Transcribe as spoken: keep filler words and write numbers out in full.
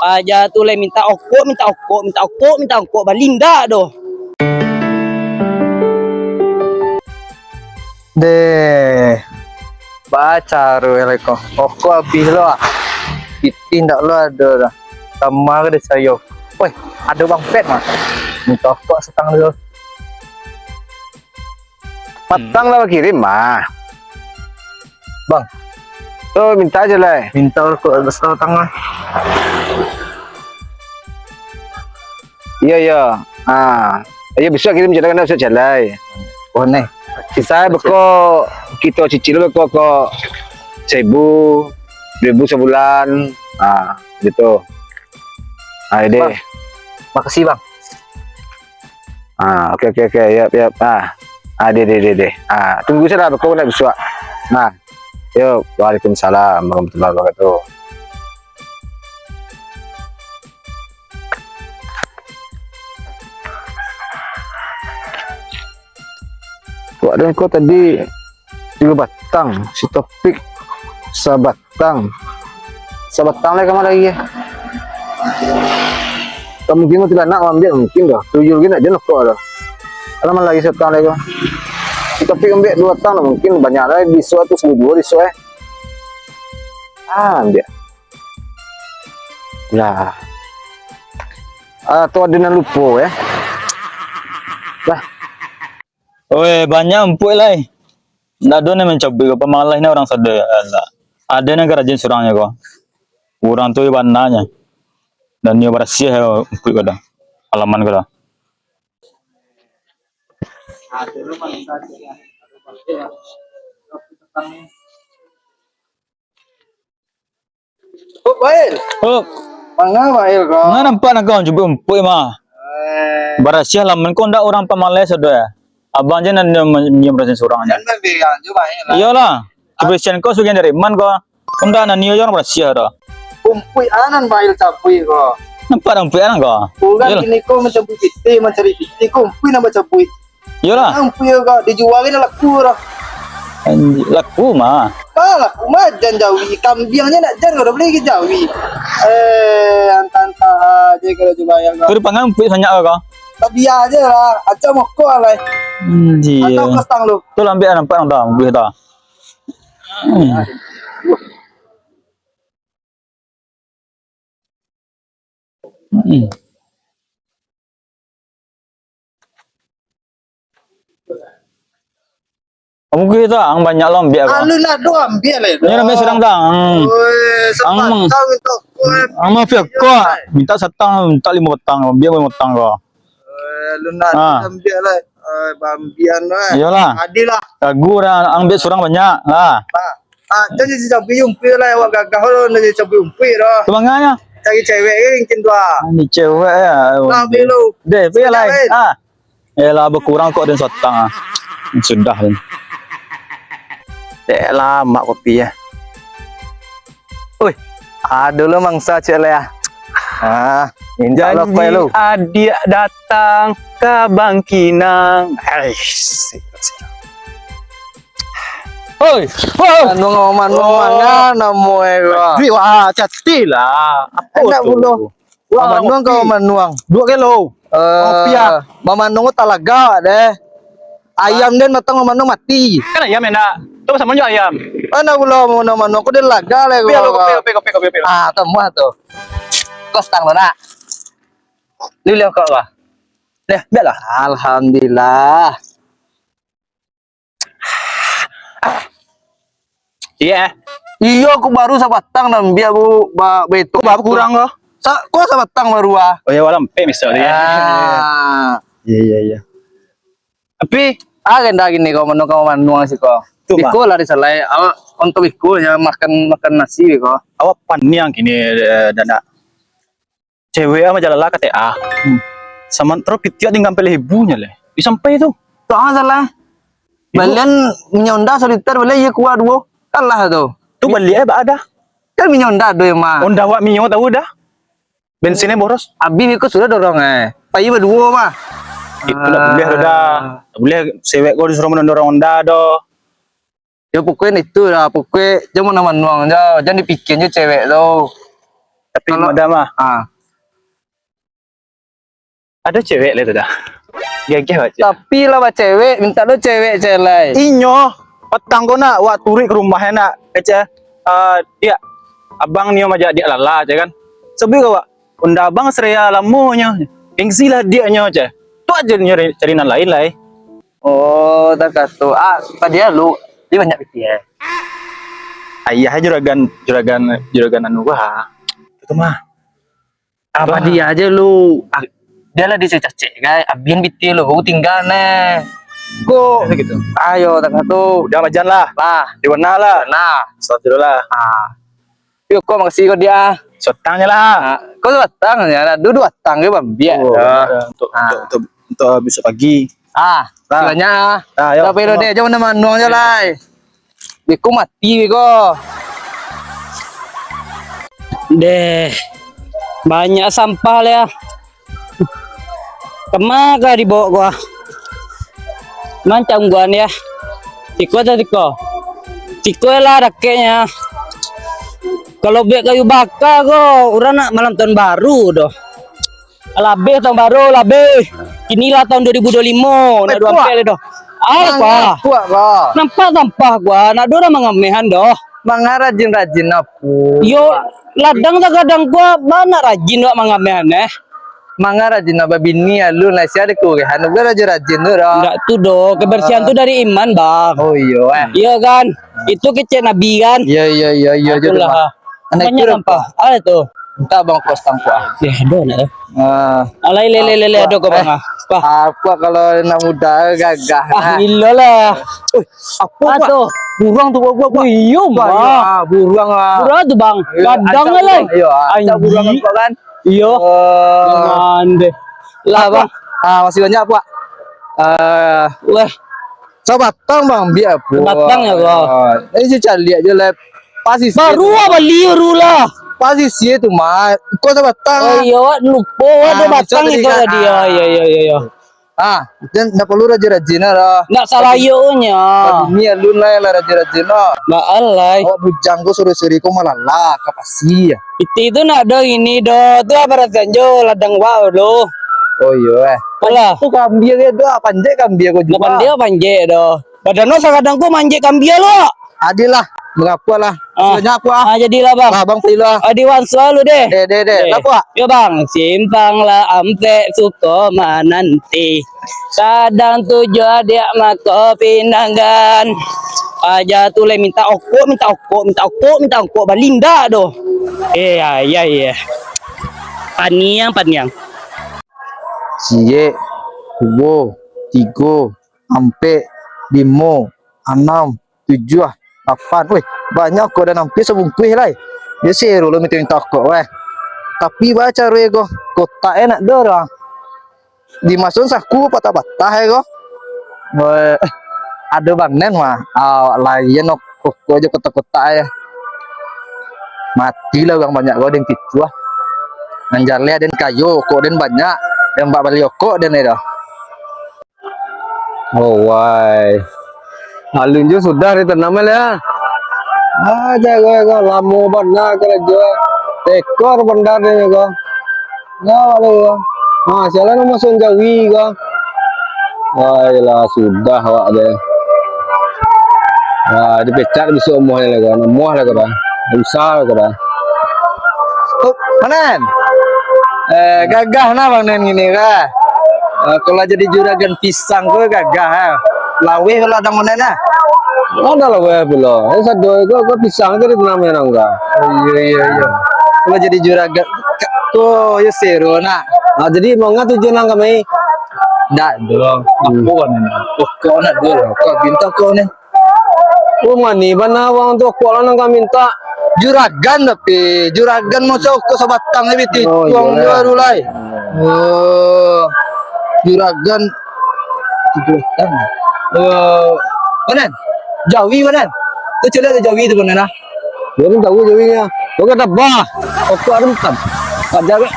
Aja tu lai minta okok, minta okok, minta okok, minta okok, balinda doh. Deh. Bacaro lai ko. Okok abih lo ah. Pitih ndak lo ado doh. Tama ka desa yo. Woi, ado Bang Pet mah. Minta okok satang dulu. Patang lah bakirim mah. Bang. Tu minta aja lah. Minta rokok satang lah. Iyo, iyo. Ah, iyo bisuak kirim jalai, kan bisuak jalai. Oh, neh. Sisa beko kito cicil beko ko seribu, dua ribu sabulan. Ah, gitu. Ah, deh. Bang, makasih, Bang. Ah, oke, oke, oke, yap, yap. Ah, ah, deh, deh, deh, deh. Ah, tunggu sajo lah, beko nak bisuak. Nah, yo, waalaikumsalam warahmatullahi wabarakatuh. Wak den ko tadi tigo batang, si Topik sabatang. Sabatang lai kama lagi, eh? Tak mungkin kuntilanak maambiak, mungkin doh. Tuyul gin nak jan rokok doh. Alah, ma lagi sabatang lai ko. Si Topik ambiak duo batang, mungkin banyak lai, bisuak tu sabuah duo bisuak, eh. Ah, ambiak. Lah. Ah, tu ado nan lupo, eh. Lah. Oi, banyak ampuik lai. Ndak ado nan mancabuik ko, pamalas ni urang sado, alah. Ado nan ka rajin surang nyo ko. Urang tu bananyo. Dan nio barasiah ampuik ko dah. Alaman ko dah. Oh, Bail. Oh. Manga Bail ko? Manga nampak nak kau jubuk empuk mah. Eh. Barasiah laman ko ndak urang pamalai sado ya. Abang je nan nyium, nyium barasiah surang je. Jan berang je Bail lah. Iyolah. Kebersihan ko sugihan dari man ko. Ndak nan nio je urang barasiah doh. Umpuik anan Bail cabuik ko. Nampak dah umpuik anan ko? Urang kini ko mancabuik pitih, mancari pitih ko umpuik nan bacabuik. Iyolah. Ampun yo, kak, dijual ni laku dah. Anjir, laku mah. Kak, laku mah jan jawi. Kambiang je nak jan, kau dah beli ke jawi. Eh, antah-antah aja kalau cuba ya, kak. Kau di pangan pun banyak kau. Tapi aja lah, acam mokok lah. Anjir. Atau kau stang lu. Tu lambek nampak dah, lebih dah. Hmm. Hmm. Mungkin tu ang banyak lo ambiak ko. Alun lah do ambiak lah. Ni ramai surang tu ang. Oi, ang, ang mafia ko. Minta satang, minta limo batang, ambiak limo batang ko. Eh, lu nak ah. Ambiak lah. Eh, bambian lah. Iyolah. Adil lah. Lagu dah ambiak surang banyak lah. Ah. Ah, tu jadi cabuik umpuik lah. Awak gagah lo nak jadi cabuik umpuik dah. Tu manganyo? Cari cewek ke mungkin tu ah. Ni cewek ya. Lah, ambil lu. Deh, pergi lah. Ah. Yalah, berkurang kok dan satang ah. Sudah ni. Dek lah, mak kopi ya. Oi, ado lo mangsa ciek lai ah. Ah, minta lo kuai lo. Janji adiak datang ka Bangkinang. Aish. Oi, oi. Manuang, manuang, oh. Manga namo e ko? Duit wah, cati lah. Apo tu? Wah, manuang kau manuang. Dua kilo. Eh, manuang talaga deh. Ayam den matang manuang mati. Kan ayam enak. Tu samo jo ayam. Mana pulo manuang-manuang ko den laga lah. Kopi, kopi, kopi, kopi, kopi. Ah, tamuah tu. Kos tang lo nak. Liu-liu kau lah. Deh, biarlah. Alhamdulillah. Iya. Iyo, aku baru sabatang dah ambiak, Bu. Ba-, beto. Kok baru kurang ko? Sa-, ko sabatang baru ah. Oh ya, walam pe misal dia. Ah. Iya, iya, iya. Tapi ah, kenda gini ko, manu kau manuang siko. Biko lah disalai. Awak untuk biko ya makan, makan nasi biko. Awak paniang kini, eh, dana. Cewek ah majalala ka T A. Hmm. Samantaro pitiak tingga ampek ribu nyo leh. Di sampai tu. Tu ah salah. Ibu. Balian minyak Honda saliter, balian iya kuah duo. Kalah tu. Tu baliak eh baa dah. Kan minyak Honda ado yang mah. Honda wak minyak tahu dah. Bensinnya boros. Abih iko sudah dorong eh. Pai baduo mah. Itu ndak buliah dah. Ah. Ndak buliah cewek ko disuruh mandorong Honda doh. Yo, pokoknyo itu lah, pokoknyo jan manuang-manuang jo, jan dipikian jo cewek tu. Tapi kalau madam ah. Ah. Ado cewek lai tu dah. Gagah baco. Tapi lah bacewek, minta lo cewek cewek lai. Inyo, patang ko nak, wak turuik ka rumah nak, kaco, "Ah, diak, abang nio majak diak lala," kaco kan. Sabuik ka wak, "Unda abang Srea lamonyo, gengsi lah diaknyo," kaco. Tu ajo nyo cari nan lain lai. Oh, takato. Ah, padiah lu, dia banyak pitih eh. Ayah juragan, juragan, juragan anu bah. Itu mah. Apa dia aja lu? Ah, dia lah dicacek, guys. Abihan pitih lu, baru tinggal neh. Kok gitu? Ayo, takato. Udah majan lah. Lah. Di mana lah? Nah. Astagfirullah. Ah. Yo, kok makasih kok dia. Sotang je lah. Ah, kok sotang ya? Lah, duduk atang ke bambiak. Oh, dah. Untuk, ah, untuk, untuk, untuk besok pagi. Ah, lah. Banyak ah. Ah, yo. Tapi lo deh, jangan manuang je lah. Beko mati beko. Deh, banyak sampah lah ya. Kama ka dibawa gua? Mancang gua ni ya. Tiko atau tiko? Tiko lah dakeknya. Kalau buek kayu baka ko, urang nak malam tahun baru doh. Labih tahun baru, labih. Inilah tahun dua ribu dua puluh lima, nak dua ampek lah doh. Ai, kuah. Nampak sampah gua, nak dua urang mangamehan doh. Mangarajin-rajin apo? Yo, ladang tagadang gua, banyak rajin wak mangamehan eh. Mangarajin abah bini alun lah, sia ada kurehan, bukan rajin-rajin tu doh. Ndak tu doh, kebersihan tu dari iman, Bang. Oh, iyo eh. Iyo kan? Itu kecek Nabi kan? Iyo, iyo, iyo, iyo, je tu, Bang. Banyak sampah. Ada tu. Entah bang kos tangkuak. Ya, ada nak tu. Ah. Alai lele lele ada kau bang ah. Wah. Apa kalau nak muda gagah. Ah, gila lah. Oi, apa buat? Buruang tu buat buat. Iyo, bang. Buruang ah. Buruang tu bang. Gadang lah. Iyo, ada buruang nampak kan? Iyo. Jangan deh. Lah bang. Ah, masih banyak apa? Eh, wah. Sabatang bang, biar apa? Sabatang ya bang. Ini caliak je lah. Pas isi baru tu. Awak bali baru lah. Pas isi tu mah. Kau sabatang. Oh iya, awak lupa awak ada batang itu tadi. Ah, iya, iya, iya, iya. Ah, dan ndak perlu rajin-rajin lah. Ndak salah iyo nya. Ini alun lah, lah rajin-rajin lah. Ndak alai. Awak bujang kau sore-sore kau malah lah ka pasi ya. Itu tu nak do ini do. Tu apa rasanya jo ladang wak lo. Oh iya eh. Alah. Tu kambia ke tu apa panjek kambia kau juga. Panjek panjek do. Badan lo sakadang kau manjek kambia lo. Adil lah. Mengapa lah? Ah. Banyak apa ah? Ah, jadilah bang. Lah bang pilih lah. Ah, di Wansuah lu deh. Deh deh deh. Apa? Yo bang, simpang lah ampek suko mananti. Kadang tujuah diak mako pinanggan. Aja tu le minta okok, minta okok, minta okok, minta okok balinda doh. Eh, ya ya ya. Paniang paniang. Siek, duo, tigo, ampek, limo, anam, tujuah, lapan. Weh, banyak kok dah nampir sabungkuih lai. Yo sero lo minta-minta kok weh. Tapi ba caro ko, kotak e nak do doh. Di mason saku patah-patah e ko. Weh, ado bang nen mah. Awak layan kok aja kotak-kotak e. Mati lah urang banyak ko den pituah. Nan jaleh den kayo, kok den banyak. Den bak bali okok den e doh. Oh, wai. Alun jo sudah ditanam lah. Ah, jago ko lamo bana karajo. Tekor bandar ni ko. Nah, lalu ko. Ha, sialan masuk jawi ko. Wai lah, sudah awak deh. Wah, dipecat besok muah lah ko. Muah lah ko dah. Usah lah ko dah. Oh, Manen. Eh, gagah nah Bang Nen gini kah? Eh, kalau jadi juragan pisang tu gagah ah. Laweh kalau ada Manen ah. Ada laweh pulo. Eh, sado ko, ko pisang tu ditanam orang kah? Oh, iya iya iya. Kalau jadi juragan tu ya seru nak. Ah, jadi mau ngah tujuan nang kami? Ndak dong. Aku kan. Oh, kau nak dulu. Kau bintang kau ni. Oh, mani bana urang tu, okok lah nan ka minta. Juragan tapi, juragan maso okok sabatang ni, biti. Oh, tuang iya. Baru lai. Oh, juragan. Juragan. Eh, Manen? Jawi, Manen? Tu caliak tu jawi tu, Manen, ah. Dia pun tahu jawi nya. Kau kata bah. Okok ada bukan? Ada, weh.